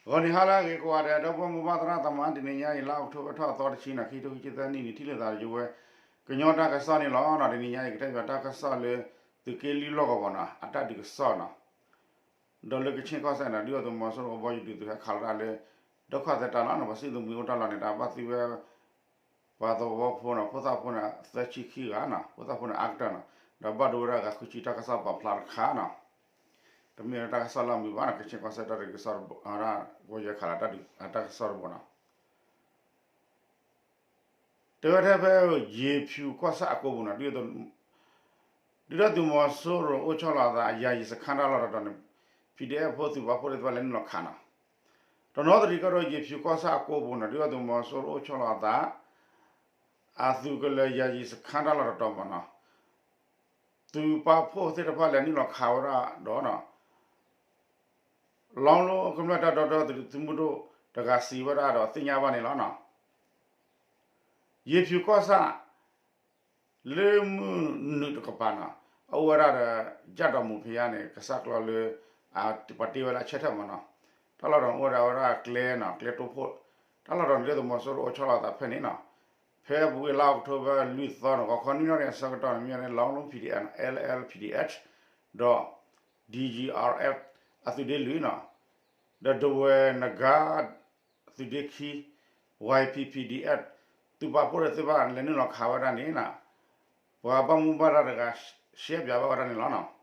ဂီၤနံၤဟါလၢအဂ့ၤကိးဂၤဒဲး ဒီပုၢ်ဝဲၢ်မိၢ်ပၢ်သရၣ်သမါ တနံၤညါအံၤ လါအီးကထိဘၢၣ်ထီၣ်အသီတဆံနံၤ ခံကထိခံဆံသၢနံၣ်န့ၣ် ထံၣ်လိာ်သးဒီးယဝဲ ကညီတၢ်ကစီၣ်န့ၣ်လီၤ. တနံၤညါအံၤ ကတဲဘၣ်တၢ်ကစီၣ်လၢ သုးက့လွံၢ်လီၢ်ကဝီၤနီၤ အတၢ်ဒုးကစီၣ်နီၤ ဒီးလၢကဆ့ၣ်ကီၢ်စဲၣ်န့ၣ် ဒုၣ်ဒါသုးမီၤစိရိၤကဘီယူၤဒုးသုးဟဲခးလီၤတၢ်လၢ ဒုက္ခသည်တၢ်လီၢ်န့ၣ် ပှၤစံၣ်သမူအိၣ်တၢ်လီၢ်န့ၣ် တၢ်ဘၣ်သံဝဲ ပှၤသဝီဖိန့ၣ် ဖိသၣ်ဖိန့ၣ် သၢဆံခံဂၤနီၤ ဖိသၣ်ဖိန့ၣ်အါကတၢၢ်နီၤ ဒီးဘၣ်ဒိဝဲဒၣ်ဂၤဃုဆံ တၢ်ကစီၣ်ပာ်ဖျါတခါနီၤ တမ့ၢ်လၢတၢ်ကစီၣ်လၢအမုာ်ဘၣ်နီၤ ကဆ့ၣ်ကီၢ်စဲၣ်တၢ်ဒုးကစီၣ် ဝဲဒၣ်ကဝီၤယဲခးလီၤတၢ်ကစီၣ်တဘိနီၤ တဲဝဲထဲဖဲ ယ့ၤဖၠူၤကီၢ်ဆၣ်အကိပူၤနီၤ ဒုၣ်ဒါသုးမီၤစိရိၤအိၣ်ဆီလီၤအသး ယာယီစခန်းတၢ်လီၢ်တတီၤန့ၣ် PDF ဖိသုးပာ်ဖှိၣ်သ့ၣ်တဖၣ်လဲၤနုာ်လီၤခးနီၤ တနီသရံၣ်ကီၢ်ဒီး ယ့ၤဖၠူၤကီၢ်ဆၣ်အကိပူၤနီၤ ဒုၣ်ဒါသုးမီၤစိရိၤအိၣ်ဆီလီၤအသး အသုးကလၢၤယာယီစခန်းတၢ်လီၢ်တတီၤမ့ၢ်နီၤ သုးပာ်ဖှိၣ်သ့ၣ်တဖၣ်လဲၤနုာ်လီၤခးဝဲဒၣ်ဒီးနီၤ လီလိကမျၢၢ်တၢ်ဒီသဒၢသုးမုၢ်ဒိၣ်တဂၤစံးဝဲဒၣ်ဒီးသ့ၣ်ညါဘၣ်န့ၣ်လီၤနီၤ ယ့ၤဖၠူၤကီၢ်ဆၣ် လၢမုၢ်နုာ်တကပၤနီၤ အအိၣ်ဝဲဒၣ်ဒီး ယၣ်ဒီးမူးဖဲယါန့ၣ် ကစၢ်ကျီလၢ ပှၤတ့ဝဲလၢအဆၢထၢၣ်မ့ၢ်နီၤ တၢ်လီၢ်ဒီးအိၣ်ဝဲဒၣ်ကျဲနီၤ ကျဲတိဖှိၣ် တၢ်လီၢ်ဒီးန့ၣ် ဒုၣ်ဒါသုးမီၤစိရိၤအိၣ်ဆီလီၤအသးဖဲန့ၣ်နီၤ ဖဲအပူၤကွံာ်လါအီးကထိဘၢၣ်လွံၢ်သီန့ၣ် ဂီၤခီနွံနၣ်ရံၣ်အဆၢကတီၢ်န့ၣ် မ့ၢ်ဝဲန့ၣ် လီလိ PDF နီၤ L L PDF ဒီး D G R F အသုးဒ့လွံၢ်နီၤ ဒီးဒဝဲၢ်နဂါ သုးဒ့ခံ Y P P D F သုးပာ်ဖှိၣ်သ့ၣ်တဖၣ်လဲၤနုာ်လီၤခးဝဲဒၣ်န့ၣ်နီၤ ပှၤဘၣ်မူဘၣ်ဒါတဂၤ ရှဲပၠးဘၣ်ဝဲဒၣ်န့ၣ်လီၤနီၤ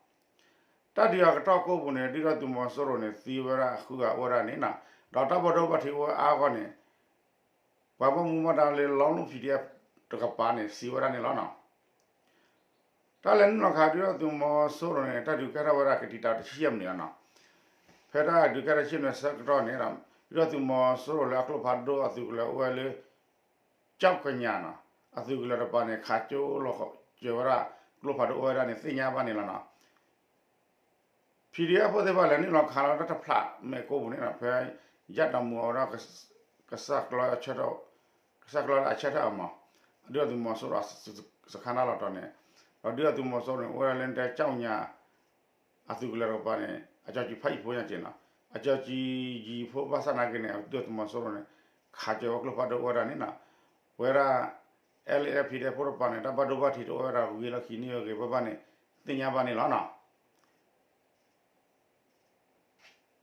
တၢ်ဒုးအကတီၢ်ကိပူၤန့ၣ် ဒုၣ်ဒါသုးမီၤစိရိၤန့ၣ် သံဝဲဒၣ်ဃုဂၤအိၣ်ဝဲဒၣ်န့ၣ်နီၤ ဒီးတၢ်ဘၣ်ဒိဘၣ်ထံးအိၣ်ဝဲအါဂီၢ်န့ၣ် ပှၤဘၣ်မူဘၣ်ဒါလၢလီလိ PDF တကပၤန့ၣ် စံးဝဲဒၣ်န့ၣ်လီၤနီၤ တၢ်လဲၤနုာ်လီၤခးဒုၣ်ဒါသုးမီၤစိရိၤန့ၣ် တၢ်ဒုးကဲထီၣ်ဝဲဒၣ်ကတံာ်တာ်တဆံယဲၢ်မံးနံးလီၤနီၤ ဖဲတၢ်ဒုးကဲထီၣ်တဆံယဲၢ်မံးနံးဆၢကတီၢ်န့ၣ်ဒီး ဒုၣ်ဒါသုးမီၤစိရိၤလၢအကျိဖးဒိၣ်အသုးကလၢၤအိၣ်ဝဲလၢ ကၠီၣ်ကညးနီၤ အသုးကလၢၤတကပၤန့ၣ် ခးကၠိလီၤဃီၤစၢၤဝဲဒၣ် ကျိဖးဒိၣ်အိၣ်ဝဲဒၣ်န့ၣ် သ့ၣ်ညါဘၣ်န့ၣ်လီၤနီၤ PDF ဖိသ့ၣ်တဖၣ်လဲၤနုာ်လီၤခးလီၤတၢ်တဖျးမဲာ်ကိပူၤန့ၣ်နီၤ ဖဲယၣ်ဒီးမူးအဝဲဒၣ် ကစၢ်ကျီ ကစၢ်ကျီလၢအဆၢထၢၣ်အီၤမး ဒုၣ်ဒါသုးမီၤစိရိၤ စခန်းတၢ်လီၢ်တတီၤန့ၣ် ဒီးဒုၣ်ဒါသုးမီၤစိရိၤန့ၣ် အိၣ်ဝဲဒၣ်လၢတဲကၠီၣ်ကညး အသုးကလၢၤတကပၤန့ၣ် အကၠီကၠံဖးယံၤဖိညါက့ၤနီၤ အကၠီကၠံယံၤဖိဘၣ်ဆၣ်နာ်က့န့ၣ် ဒုၣ်ဒါသုးမီၤစိရိၤန့ၣ် ခးစၢၤဝဲကျိဖးဒိၣ်အိၣ်ဝဲဒၣ်န့ၣ်နီၤ ဝဲဒၣ် L F PDF ဖိတကပၤန့ၣ် တၢ်ဘၣ်ဒိဘၣ်ထံးတအိၣ်ဝဲဒၣ်ဂ့ၤလီၢ်ခံန့ၣ်ဂ့ၤဘၣ်ဘၣ်န့ၣ် သ့ၣ်ညါဘၣ်န့ၣ်လီၤနီၤ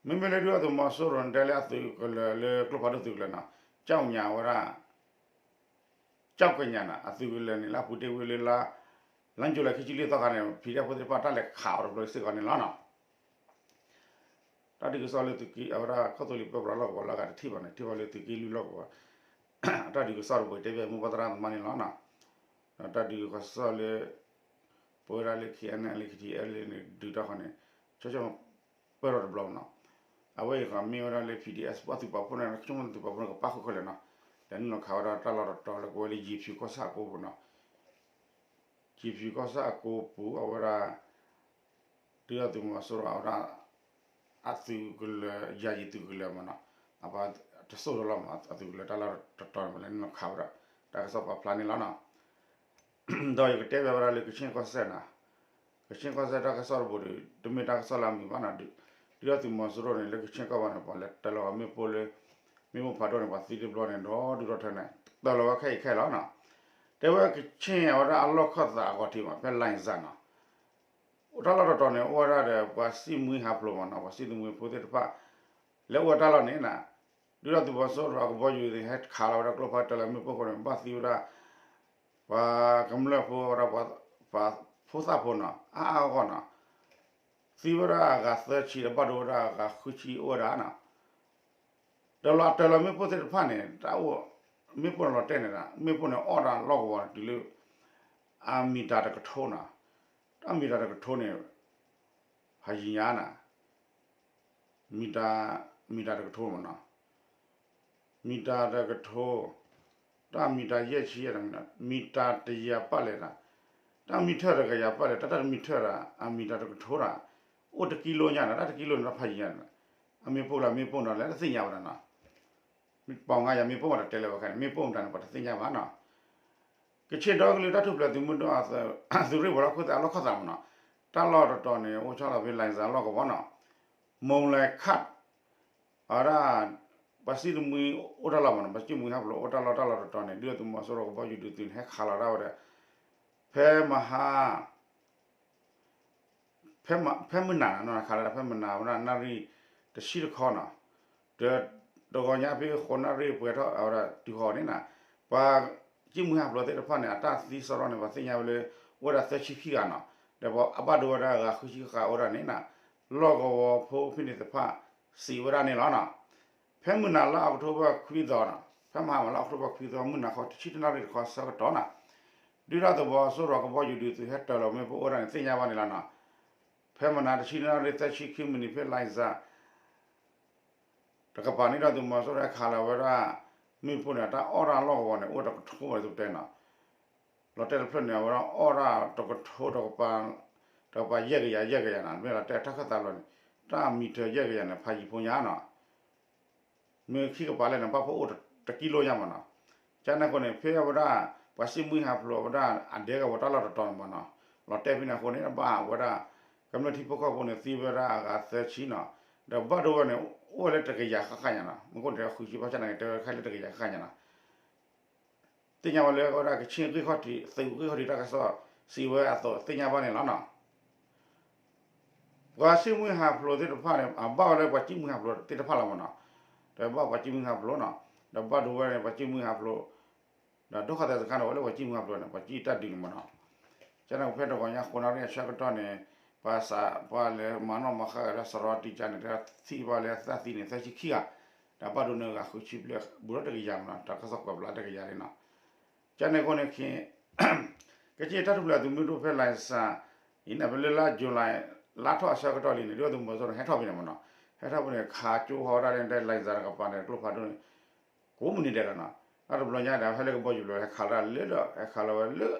မ့မ့ၢ်လၢဒုၣ်ဒါသုးမီၤစိရိၤန့ၣ် တဲလၢအသုးကလၢၤလၢကျိဖးဒိၣ်သုးကလၢၤနီၤ ကၠီၣ်ကညးဝဲဒၣ် ကၠီၣ်ကညးနီၤ အသုးကလၢၤန့ၣ် လၢအပူၤတ့ၢ်ဝံၤလၢလါ လါယူၤလံခံဆံလွံၢ်သီခါန့ၣ် PDF ဖိသ့ၣ်တဖၣ်တၢ်လဲၤခးအီၤတဘျီစ့ၢ်ကီးန့ၣ်လီၤနီၤ တၢ်ဒုးကစီၣ်လၢသုးက့ အဝဲဒၣ်ကီၢ်သူလ့ၤပၢပြးလီၢ်ကဝီၤလၢအဂၤတထံၣ်ဘၣ်န့ၣ် ထံၣ်ဘၣ်လၢသုးက့လွံၢ်လီၢ်ကဝီၤ အတၢ်ဒုးကစီၣ်တဘိတဲဘၣ်မိၢ်ပၢ်သရၣ်သမါန့ၣ်လီၤနီၤ ဒီးတၢ်ဒုးကစီၣ်လၢ ပဝဲဒၣ်လၢ K N L A K T L A န့ၣ် ဒုးတၢ်ဃီန့ၣ် ဆိကမိၣ်ပၢၢ်ထီၣ်တဘျီနီၤ အဝဲအံၤဃီမ့ၢ်ဝဲဒၣ်လၢ P D S ပှၤသုးပာ်ဖှိၣ်န့ၣ် ဆိကမိၣ်သုးပာ်ဖှိၣ်န့ၣ် ကပၣ်ဃုာ်ခဲလၢာ်နီၤ လဲၤနုာ်လီၤခးဝဲဒၣ်တၢ်လီၢ်တတီၤလၢကဝဲလၢ ယ့ၤဖၠူၤကီၢ်ဆၣ်အကိပူၤနီၤ ယ့ၤဖၠူၤကီၢ်ဆၣ်အကိပူၤ အဝဲဒၣ် ဒုၣ်ဒါသုးမီၤစိရိၤအဝဲဒၣ် အသုးကလၢၤ ယၤယံၤသုးကလၢၤမ့ၢ်နီၤ အပှၤတစိၢ်တလီၢ်မ့ၢ် အသုးကလၢၤတၢ်လီၢ်တတီၤန့ၣ် လဲၤနုာ်လီၤခးဝဲဒၣ် တၢ်ကစီၣ်ပာ်ဖျါန့ၣ်လီၤနီၤ ဒီးယကတဲဘၣ်ဝဲဒၣ်လၢကဆ့ၣ်ကီၢ်စဲၣ်နီၤ ကဆ့ၣ်ကီၢ်စဲၣ်တၢ်ကစီၣ်တဘိဒီး တမ့ၢ်တၢ်ကစီၣ်လၢအမုာ်ဘၣ်နီၤ ဒုၣ်ဒါသုးမီၤစိရိၤန့ၣ် လၢကဆ့ၣ်ကီၢ်ဘၣ်န့ၣ် ပှၤလဲၤတၢၤလီၤမ့ၣ်ပိၢ်လၢ မ့ၣ်ပိၢ်ဖးဒိၣ်န့ၣ် ပှၤသံတဘျီန့ၣ် ဒီဒုၣ်ဒီထၢန့ၣ် တၢၤလီၤဝဲခဲအံၤခဲလီၤနီၤ တဲဝဲကဆ့ၣ်အဝဲဒၣ်အလီၢ်ခီၣ်သးအဂီၢ်ထံးမး ဖဲလၣ်စၣ်နီၤ အိၣ်တၢ်လီၢ်တတီၤန့ၣ် အိၣ်ဝဲဒၣ်ဒီး ပှၤစံၣ်မှံဟးဖျိးမ့ၢ်နီၤ ပှၤစံၣ်သမူဖိသ့ၣ်တဖၣ် လဲၤအိၣ်ဝဲတၢ်လီၢ်န့ၣ်နီၤ ဒုၣ်ဒါသုးမီၤစိရိၤအကဘီယူၤန့ၣ် ဟဲခးလီၤဝဲဒၣ်ကျိဖးဒိၣ်တၢၤလီၤမ့ၣ်ပိၢ်အဃိန့ၣ် ဘၣ်သံဝဲဒၣ် ပှၤကမျၢၢ်ဖိဝဲဒၣ် ပှၤဖိသၣ်ဖိနီၤ အါအါဂီၢ်ဂီၢ်နီၤ သံဝဲဒၣ်အဂၤသၢဆံဒီး ဘၣ်ဒိဝဲဒၣ်အဂၤဃုဆံအိၣ်ဝဲဒၣ်နီၤ ဒီးလီၤတၢၤလီၤမ့ၣ်ပိၢ်သ့ၣ်တဖၣ်န့ၣ် တၢ်အိၣ် မ့ၣ်ပိၢ်န့ၣ်လီၤတဲာ်န့ၣ်ဒီး မ့ၣ်ပိၢ်န့ၣ်အီၣ်တၢ်လီၢ်ကဝီၤန့ၣ် တုၤလၢ အမံၤတၢၤတကထိနီၤ တၢ်မံၤတၢၤတကထိန့ၣ် ဟးယံၤညါနီၤ မံၤတၢၤ မံၤတၢၤတကထိမ့ၢ်နီၤ မံၤတၢၤတကထိ တၢ်မံၤတၢၤယဲၢ်ဆံယဲၢ် မံၤတၢၤတယၤပၣ်လဲၣ်ဒီး တၢ်မံၤထၢၣ်တကယၤပၣ်လဲၣ် တၢ်တၢ်တမံၤထၢၣ်ဒီး အမံၤတၢၤတကထိဒီး အိၣ်တကံလိညါနီၤ တၢ်တကံလိန့ၣ် တၢ်ဖးယံၤညါနီၤ အမ့ၢ်ပိၢ်လၢမ့ၢ်ပိၢ်နီၤ လဲၤတသ့ၣ်ညါဝဲဒၣ်နီၤ ပီၣ်ငါယၤမ့ၢ်ပိၢ်မးတတဲလၢၤဘၣ်ခါန့ၣ် မ့ၢ်ပိၢ်မတၤန့ၣ် ပှၤတသ့ၣ်ညါဘၣ်နီၤ ကဆ့ၣ်ဒီကလုာ်တၢ်ထူၣ်ဖျဲးသုးမုၢ်ဒိၣ် သုးရ့ၣ်ဝဲၤလီၢ်ခိၣ်သ့ၣ်အလီၢ်ခီၣ်သးမ့ၢ်နီၤ တၢ်လီၢ်တတီၤန့ၣ် အိၣ်ဆီလီၤဖဲလၣ်စၣ်လီၢ်ကဝီၤနီၤ မုၢ်လဲၤခၣ် အဝဲဒၣ် ပှၤစံၣ်တမှံအိၣ်တၢ်လီၢ်မးနီၤ, ပှၤစံၣ်မှံဟးဖျိးအိၣ်တၢ်လီၢ်တၢ်လီၢ်တတီၤန့ၣ် ဒုၣ်ဒါသုးမီၤစိရိၤကဘီယူၤဒုးသုးန့ၣ် ဟဲခးလီၤဒၣ်ဝဲဒီး ဖဲမဟါ ဖဲမုၢ်နၤနီၤ, ခးလီၤဒၣ်ဖဲမုၢ်နၤဝဲဒၣ်နၣ်ရံၣ်တဆံတခီနီၤ, ဒီးတဂီၤညါဖဲဃိးနၣ်ရံၣ်ပှဲၤထီၣ်ဝဲဒၣ်တုၤဃီန့ၣ်နီၤ, ပှၤစံၣ်မှံဟးဖျိးသ့ၣ်တဖၣ်န့ၣ် အတၢ်သံစရီန့ၣ် ပှၤသ့ၣ်ညါဝဲလၢ အိၣ်ဝဲဒၣ်သၢဆံခံဂၤနီၤ, ဒီးအဘၣ်ဒိဝဲဒၣ်ဂၤဃုဆံဃၣ်အိၣ်ဒၣ်န့ၣ်နီၤ, လီၢ်ကဝီၤဖိဖဲန့ၣ်တဖၣ် စံးဝဲဒၣ်န့ၣ်လီၤနီၤ. ဖဲမုၢ်နၤလါအီးကထိဘၢၣ်ခွံသီနီၤ, ဖဲမဟါမးလါအီးကထိဘၢၣ်ခွံသီ မုၢ်နၤခီတဆံတနၣ်ရံၣ်တခီဆၢကတီၢ်နီၤ, ဒုၣ်ဒါသုးမီၤစိရိၤကဘီယူၤဒုးသုးဟဲတၢၤလီၤမ့ၣ်ပိၢ်အိၣ်ဒၣ်န့ၣ် သ့ၣ်ညါဘၣ်န့ၣ်လီၤနီၤ. ဖဲမုၢ်နၤတဆံတနၣ်ရံၣ်သၢဆံခံမံးနံး ဖဲလံစၣ် တကပၤန့ၣ် ဒုၣ်ဒါသုးမီၤစိရိၤဟဲခးလီၤဝဲဒၣ် မ့ၣ်ပိၢ်န့ၣ် တၢ်အီၣ်တၢ်လီၢ်ကဝီၤန့ၣ် အိၣ်တကထိဘၣ်န့ၣ် သုတဲနီၤ, လီၤတဲာ်တဖျၢၣ်န့ၣ် အဝဲဒၣ်အီၣ်ဒၣ်တကထိ တကပၤ တကပၤယဲၢ်ကယၤယဲၢ်ကယၤနီၤ, မ့ၢ်လီၤတဲာ်တၢ်ခၢၣ်သးလီၤန့ၣ် တၢ်မံၤထၢၣ်ယဲၢ်ကယၤန့ၣ် ဖးယံၤဖိညါနီၤ, မ့ၢ်ခံကပၤလဲၣ်န့ၣ် ဘၣ်ဖှိၣ်အိၣ်တကံလိညါမးနီၤ. ကန့ၣ်အဃိန့ၣ် ဖဲအဝဲဒၣ် ပှၤစံၣ်မှံဟးဖျိးဝဲဒၣ်အဒဲကဝီၤတၢ်လီၢ်တတီၤန့ၣ်မးနီၤ, လီၤတဲာ်ဖဲန့ၣ်အဃိန့ၣ် ဘၣ်ဝဲဒၣ် ကမျၢၢ်ထံဖိကီၢ်ဖိန့ၣ် သံဝဲဒၣ်အဂၤသၢဆံနီၤ, ဒီးဘၣ်ဒိဝဲန့ၣ် အိၣ်ဝဲလၢတကယၤဃၣ်ဃၣ်ညါနီၤ, မ့ၢ်ခိၣ်န့ၣ် ဃုဆံဘၣ်ဆၣ်န့ၣ် တဲဝဲခဲလၢာ်တကယၤဃၣ်ဃၣ်ညါနီၤ. သ့ၣ်ညါဝဲလၢအဝဲဒၣ်ကဆ့ၣ်ဂ့ၢ်ခီၣ်ထံး သုးဂ့ၢ်ခီၣ်ထံးတၢ်ကစီၣ် စံးဝဲအသိးသ့ၣ်ညါဘၣ်န့ၣ်လီၤနီၤ. ပှၤစံၣ်မှံဟးဖျိးသ့ၣ်တဖၣ်န့ၣ် အဘၣ်ဝဲလၢပှၤစံၣ်မှံဟးဖျိးသ့ၣ်တဖၣ်လီၤမးနီၤ, ဒီးဘၣ်ပှၤစံၣ်မှံဟးဖျိးနီၤ, ဒီးဘၣ်ဒိဝဲန့ၣ် ပှၤစံၣ်မှံဟးဖျိး ဒီးဒုက္ခသည်စခန်းန့ၣ် အိၣ်လၢပှၤစံၣ်မှံဟးဖျိးန့ၣ် ပှၤစံၣ်တၢ်ဒုးန့ၣ်မးနီၤ. ကန့ၣ်ဖဲတဂီၤညါ ဃိးနၣ်ရံၣ်အဆၢကတီၢ်န့ၣ် ပှၤစးပှၤလဲၤမၤနီၣ်မၤဃါဂၤလၢစရီတံၢ်ကါန့ၣ် သံဘၣ်လၢသၣ်သံန့ၣ် သၢဆံခံဂၤ, ဒီးဘၣ်ဒိန့ၣ်ဂၤဃုဆံဘျဲၣ် ဘူးထီၣ်တကယၤမးနီၤ, တၢ်ကစီၣ်ကွဲးဖျါတကယၤန့ၣ်နီၤ. ကန့ၣ်အဃိန့ၣ် ကချ့ၣ်တၢ်ထူၣ်ဖျဲးသုးမုၢ်ဒိၣ်ဖဲလံစၣ် အံၤန့ၣ် ဖဲလၢလါယူၤလံ လါထီၣ်အဆၢကတီၢ်လံန့ၣ် ဒုၣ်ဒါသုးမီၤစိရိၤန့ၣ် ဟဲထီၣ်ဖဲန့ၣ်မးနီၤ, ဟဲထီၣ်ဖဲန့ၣ် ခးကၠိဟီဝဲဒၣ်လၢလံစၣ်တကပၤန့ၣ် ကျိဖးဒိၣ်န့ၣ် ကိးမုၢ်နံၤဒဲးလီၤနီၤ. တၢ်တဘျီညါဒီး ဟဲလၢကဘီယူၤဘျီ ဟဲခးဒၣ်လၢဒီး ဟဲခးလီၤဝဲလၢ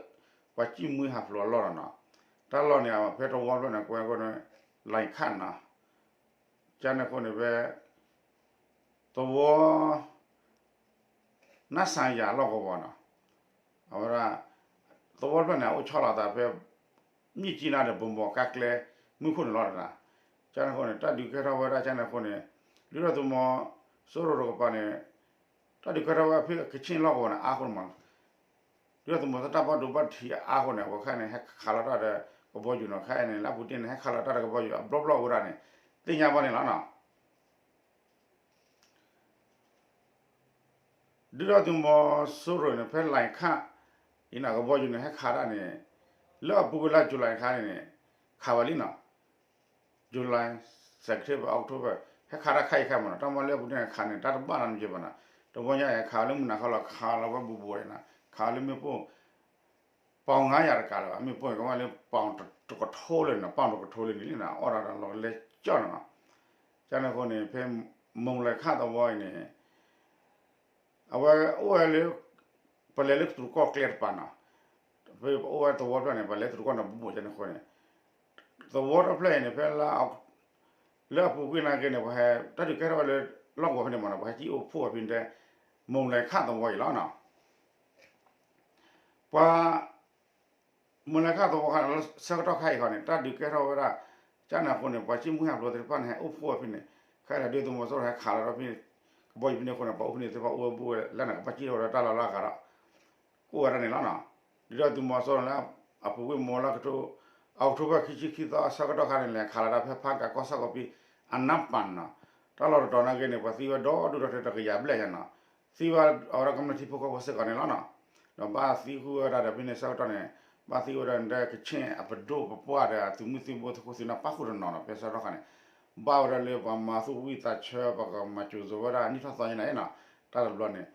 ပှၤစံၣ်မှံဟးဖျိးအလီၢ်လီၤနီၤ. တၢ်လီၢ်န့ၣ် ဖဲသဝီဖျၢၣ်န့ၣ် ကွဲးကိးန့ၣ် လံခၣ်နီၤ, ကန့ၣ်အဃိန့ၣ်ဖဲ သဝီ နၢ်စၣ်ယၤလီၢ်ကဝီၤနီၤ, အဝဲဒၣ် သဝီဖျၢၣ်န့ၣ် အအိၣ်ဆီလီၤသးဖဲ မြစ်ကြီးနားဒီး ဗန်းမော် ကါကျဲ မုၢ်ခိၣ်န့ၣ်လီၤတနီၤ. ကန့ၣ်အဃိန့ၣ် တၢ်ဒုးကဲထီၣ်ဝဲဒၣ်ကန့ၣ်အဃိန့ၣ် ဒုၣ်ဒါသုးမီၤစိရိၤတကပၤန့ၣ် တၢ်ဒုးကဲထီၣ်ဝဲဖဲကချ့ၣ်လီၢ်ကဝီၤန့ၣ် အါဃိန့ၣ်မး ဒုၣ်ဒါသုးမီၤစိရိၤတၢ်ဘၣ်ဒိဘၣ်ထံးအါဃိန့ၣ် အဝဲခဲအံၤန့ၣ် ဟဲခးလီၤတၢ်ဒီးကဘီယူၤနီၤ, ခဲအံၤန့ၣ် လၢအပူၤတ့ၢ်န့ၣ် ဟဲခးလီၤတၢ်ဒီးကဘီယူၤအဘျီဘျီဝဲဒၣ်န့ၣ် သ့ၣ်ညါဘၣ်န့ၣ်လီၤနီၤ. ဒုၣ်ဒါသုးမီၤစိရိၤန့ၣ် ဖဲလံခၣ် အံၤန့ၣ် ကဘီယူၤန့ၣ် ဟဲခးတၢ်န့ၣ် လၢအပူၤကွံာ်လါယူၤလံအခါန့ၣ်န့ၣ် ခးဝဲလံနီၤ. ယူၤလံ September October ဟဲခးတၢ်ခါအံၤခါမးနီၤ, တၢ်မ့ၢ်လၢအပူၤတ့ၢ်န့ၣ် ခးန့ၣ် တၢ်တဘၣ်နီတမံၤဘၣ်နီၤ. တဘျီညါအံၤ ခးဝဲလၢမုၢ်နၤခီလီၤ ခးလီၤဝဲဘူးဘူးဝဲနီၤ, ခးဝဲလၢမ့ၣ်ပိၢ် ပီၣ်ငါယၤတကးလၢၤဘၣ်, မ့ၣ်ပိၢ်န့ၣ် ကဘၣ်လၢပီၣ်တကထိလၢၤနီၤ, ပီၣ်တကထိလၢၤန့ၣ်လံနီၤ, အီၣ်ဒၣ်ဒီးလီၤကလဲကၠီနီၤနီၤ. ကန့ၣ်အဃိန့ၣ် ဖဲမိၢ်လံခၣ်သဝီအံၤန့ၣ် အဝဲအိၣ်ဝဲလၢ ပလဲၤလၢတရူးကီၢ်ကျဲတပၤနီၤ, ဖဲပအိၣ်ဝဲသဝီဖျၢၣ်န့ၣ် ပလဲၤတရူးကီၢ်န့ၣ်ဘူးဘူးကန့ၣ်အဃိန့ၣ် သဝီတဖျၢၣ်အံၤန့ၣ် ဖဲလၢ လၢအပူၤကွံာ်နာ်က့န့ၣ် ပှၤဟဲ တၢ်ဒုးကဲထီၣ်ဝဲလၢ လီၢ်ကဝီၤဖဲန့ၣ်မးနီၤ, ပှၤဟဲကံၣ်အိၣ်ဖှိၣ်ဝဲဖဲန့ၣ်တဲ မိၢ်လံခၣ်သဝီအံၤလီၤနီၤ. ပှၤ မိၢ်လံခၣ်သဝီခါန့ၣ် ဆၢကတီၢ်ခါအံၤခီန့ၣ် တၢ်ဒုးကဲထီၣ်ဝဲဒၣ် ကန့ၣ်အဃိန့ၣ် ပှၤစံၣ်မှံဟးဖျိးသ့ၣ်တဖၣ်န့ၣ် ဟဲအိၣ်ဖှိၣ်ဝဲဖဲန့ၣ်, ခဲအံၤဒီးဒုၣ်ဒါသုးမီၤစိရိၤဟဲခးလီၤဒီးဖဲ ကဘီယူၤဖဲန့ၣ်အဃိန့ၣ် ပှၤအိၣ်ဖဲန့ၣ်သ့ၣ်တဖၣ်အိၣ်ဝဲဘူးဝဲလၢန့ၣ် ကဘၣ်ကံၣ်ထီၣ်ဝဲဒၣ်တၢ်လီၢ်လၢအဂၤဒီး ကအိၣ်ဝဲဒၣ်န့ၣ်လီၤနီၤ. ဒုၣ်ဒါသုးမီၤစိရိၤလၢ အပူၤကွံာ်မိၢ်လၢကထိ အီးကထိဘၢၣ်ခံဆံခံသီအဆၢကတီၢ်ခါန့ၣ် လဲၤခးလီၤတၢ်ဖဲဖါကးကီၢ်ဆၣ်ကီးဖဲ အနါပၣ်နီၤ, တၢ်လီၢ်တတီၤနာ်က့န့ၣ် ပှၤသံဝဲဒီဒူၣ်ဒီထၢတကယၤဘျဲၣ်ညါနီၤ, သံဝဲအဝဲဒၣ်ကမျၢၢ်ထံဖိကီၢ်ဖိစ့ၢ်ကီးန့ၣ်လီၤနီၤ. ဒီးဘၣ်သံဃုာ်ဝဲဒၣ်ဒီးဖဲန့ၣ်ဆၢကတီၢ်န့ၣ် ဘၣ်သံဝဲဒၣ်ဒီးကဆ့ၣ်အပဒိၣ်ပပှၢ်ဒီးအသုးမုၢ်သံၣ်ဘိသကိးသုးနၢ်ပၢ်ဃုာ်တနီၤနီၤ ဖဲဆၢကတီၢ်ခါန့ၣ် ဘၣ်ဝဲဒၣ်လၢပှၤမၤသူၣ်ဝံၣ်သးဆၢ ပှၤကမၤစိၤစိၤဝဲဒၣ်နံၣ်ထီၣ်သီညါန့ၣ်နီၤ, တၢ်တဘျီန့ၣ်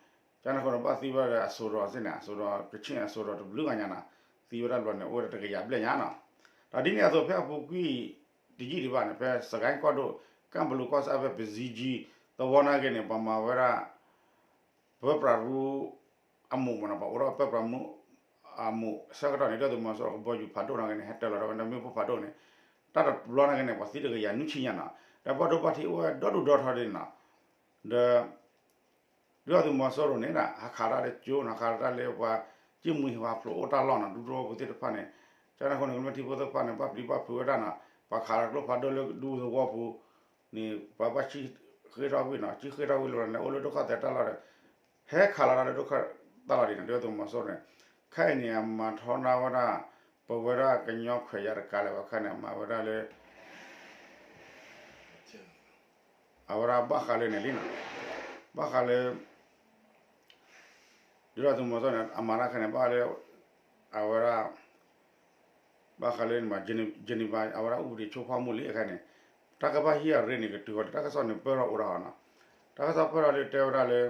ကန့ၣ်အဃိန့ၣ် ဘၣ်သံဝဲဒၣ်အစိၤဒီးစ့ၢ်န့ၣ် အစိၤဒီးကဆ့ၣ်အစိၤဒီးတဘျုးဂၤညါနီၤ, သံဝဲဒၣ်တဘျီန့ၣ် အိၣ်ဝဲဒၣ်တကယၤဘျဲၣ်ညါနီၤ. ဒီးဒ်န့ၣ်အသိးဖဲအပူၤကွံာ်တယံာ်ဒံးဘၣ်န့ၣ် ဖဲစကဲၣ်ကီၢ်ဒိၣ် ကၣ်ဘလူးကီၢ်စဲၣ်ဖဲပဇံကၠံ သဝီနာ်က့န့ၣ် ပှၤမၤဝဲဒၣ် ပၢပြးရူ အမိၢ်မ့ၢ်နီၤ, ပှၤအိးထီၣ်ပၢပြးရူ အမိၢ်ဆၢကတီၢ်န့ၣ် ဒုၣ်ဒါသုးမီၤစိရိၤကဘီယူၤဖးဒိၣ်နာ်က့န့ၣ် ဟဲတၢၤလီၤဒီးဝဲဒၣ်မ့ၣ်ပိၢ်ဖးဒိၣ်န့ၣ် တၢ်တဘျီနာ်က့န့ၣ် ပှၤသံတကယၤနွံဆံညါနီၤ, ဒီးဘၣ်ဒိဘၣ်ထံးအိၣ်ဝဲဒီဒူၣ်ဒီထီဒ်န့ၣ်နီၤ, ဒီး ဒုၣ်ဒါသုးမီၤစိရိၤန့ၣ် ဟးခးတၢ်လၢကၠိနီၤ, ဟးခးတၢ်လၢပှၤစံၣ်မှံဟးဖျိးအိၣ်တၢ်လီၢ်နီၤ, ဒူသဝီပူၤသ့ၣ်တဖၣ်န့ၣ်, ကန့ၣ်အဃိန့ၣ် ကမျၢၢ်ထံဖိသ့ၣ်တဖၣ်န့ၣ် ဘၣ်ပျံၤဘၣ်ဖုးဝဲဒၣ်နီၤ, ပှၤခးလီၤကျိဖးဒိၣ်လၢဒူသဝီပူၤန့ၣ် ပှၤဘၣ်ဆံၣ် ဃ့ထီၣ်ဝံၤနီၤ ကံဃ့ထီၣ်ဝံၤလီၤန့ၣ် အိၣ်လၢဒုက္ခသည်တၢ်လီၢ်ဒီး ဟဲခးလီၤတၢ်လၢဒုက္ခသည်တၢ်လီၢ်ဒ်န့ၣ် ဒုၣ်ဒါသုးမီၤစိရိၤန့ၣ် ခဲအံၤန့ၣ် အမၤထီဒါဝဲဒၣ် ပဝဲဒၣ်ကညီခွဲးယာ်တကးလၢၤဘၣ်ခါန့ၣ် အမၤဝဲဒၣ်လၢ အဝဲဒၣ်ဘၣ်ဃးလၢန့ၣ်လံနီၤ ဘၣ်ဃးလၢ ဒုၣ်ဒါသုးမီၤစိရိၤန့ၣ် အမၤတၢ်ခဲန့ၣ် ဘၣ်ဃးလၢ အဝဲဒၣ် ဘၣ်ဃးလၢန့ၣ်မး Geneva အဝဲဒၣ် ဥပဒေချိုးဖောက်မှု လံ အခါန့ၣ် တၢ်ကဘၣ်ဟံးအရ့န့ၣ် ကတုၤဃီၤလံ တၢ်ကစီၣ်န့ၣ်ပၢၢ်ထီၣ်အိၣ်ဒၣ်နီၤ တၢ်ကစီၣ်ပၢၢ်ထီၣ်လၢတဲဝဲဒၣ်လၢ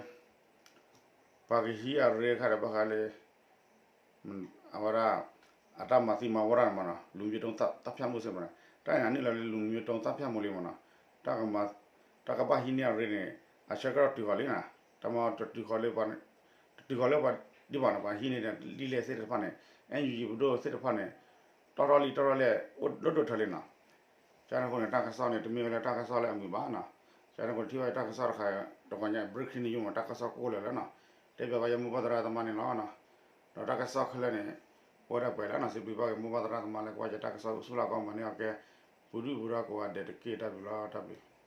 ပှၤကဟံးအရ့ခါဒီးဘၣ်ဃးလၢ အဝဲဒၣ် အတၢ်မၤသံမၤဝီတၢ်န့ၣ်မးနီၤ လူမျိုးတုံးသတ်ဖြတ်မှု စ့ၢ်မးနီၤ တၢ်န့ၣ်အန့ၣ်လီၤလၢ လူမျိုးတုံးသတ်ဖြတ်မှု လံမးနီၤ တၢ်ကမၤ တၢ်ကဘၣ်ဟံးန့ၢ်အရ့န့ၣ် အဆၢကတီၢ်တုၤဃီၤလံနီၤ တၢ်မၤတတုၤဃီၤလၢ တတုၤဃီၤလၢပှၤဒံးဘၣ်န့ၣ် ပှၤဟံးန့ၢ်ဒ်လဲၣ်သ့ၣ်တဖၣ်န့ၣ် အဲၣ်ယူၣ်ယံၤပဒိၣ်သ့ၣ်တဖၣ်န့ၣ် တီၢ်ထီၣ်လံတီၢ်ထီၣ်လဲၣ် အိၣ်ဒိၣ်ဒိၣ်ထၢလံနီၤ ကန့ၣ်အဃိန့ၣ် တၢ်ကစီၣ်န့ၣ် တမ့ၢ်ဝဲလၢတၢ်ကစီၣ်လၢအမုာ်ဘၣ်နီၤ ကန့ၣ်အဃိန့ၣ် ထံၣ်ဘၣ်တၢ်ကစီၣ်တခါ တဂီၤညါ breaking news မး တၢ်ကစီၣ်ကိၢ်လၢာ်လၢနီၤ တဲဘၣ်ဝဲယမိၢ်ပၢ်သရၣ်သမါန့ၣ်လီၤနီၤ ဒီးတၢ်ကစီၣ်ခဲလၢာ်န့ၣ် အိၣ်ဝဲဒၣ်ပှဲၤလၢနီၤ စံးဘျုးဘၣ်က့ၤမိၢ်ပၢ်သရၣ်သမါလၢကဘၣ်ယတၢ်ကစီၣ်အိၣ်ဆူၣ်လၢကီၢ်မၤန့ၢ်အီၤကဲ ပူၤဒုၣ်ပူၤဒါကိးဂၤဒဲးတက့ၢ် တၢ်ဘျုးလီၤ တၢ်ဘျုး